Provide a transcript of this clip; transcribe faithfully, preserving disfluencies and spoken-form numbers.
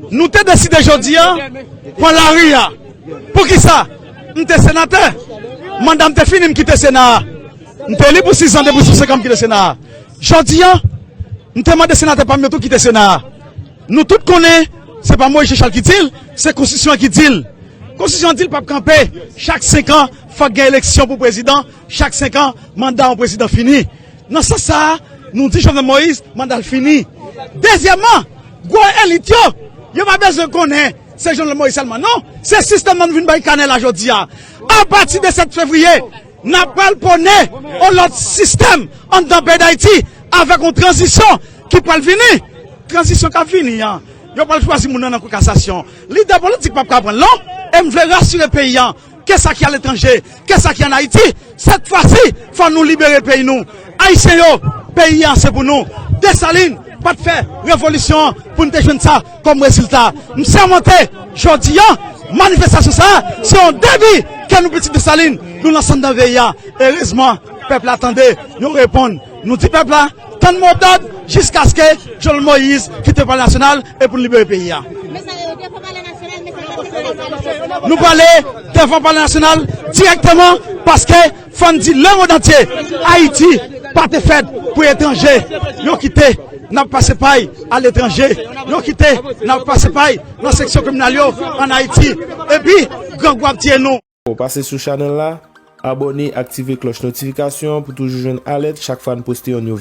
Nou te deside jodi a pran lari a. Poukisa? M te senatè. Manda m te fini, m kite Sena a. M te eli pou sis zan, depi sou senk an m kite Sena a. Jodi a, m te mande senatè pa m yo tou kite Sena a. Nou tout konnen, se pa Moïse Jean Charles ki di l, se konstitisyon an ki di l. Konstitisyon an di l p ap kanpe. Chak senk an, fòk gen eleksyon pou prezidan. Chak senk an, manda yon prezidan fini. Nan sans sa a, nou di Jovenel Moïse, manda l fini. Dezyèmman, gwo elit yo, yo pa bezwen konnen se Jovenel Moïse sèlman, non. Se sistèm nan nou vin bay kanè la jodi a. Apati de sèt fevriye, n ap pral pwone yon lòt sistèm anndan peyi Dayiti avèk yon tranzisyon ki pral vini. Tranzisyon k ap vini an, yo pral chwazi moun nan nan kou kasasyon. Lidè politik p ap ka pran l non. E m vle rasire peyi an ke sa ki aletranje, ke sa ki ann Ayiti, sèt fwa si, fò nou libere peyi nou. Ayisyen yo, peyi an se pou nou. Desalin pa t fè revolisyon an pou n te jwenn sa kòm rezilta. M sèmante, jodi a, manifestasyon sa a, se yon debi ke nou pitit Desalin, nou lanse anndan peyi a. Erezman, pèp la tande, yo reponn. Nou di pèp la, tann mo dòd jiskaske Jovenel Moïse kite Palè Nasyonal e pou n libere peyi a. Nou prale devan Palè Nasyonal dirèkteman paske fò n di lemonn antye, Ayiti pa te fèt pou etranje. Yo kite n ap pase pay aletranje. Yo kite n ap pase pay nan seksyon kriminèl yo ann Ayiti. Epi, grangou ap tiye nou. Pase sou chanèl la, abòne, aktive klòch notifikasyon pou toujou jwenn alèt chak fwa n poste yon nouvo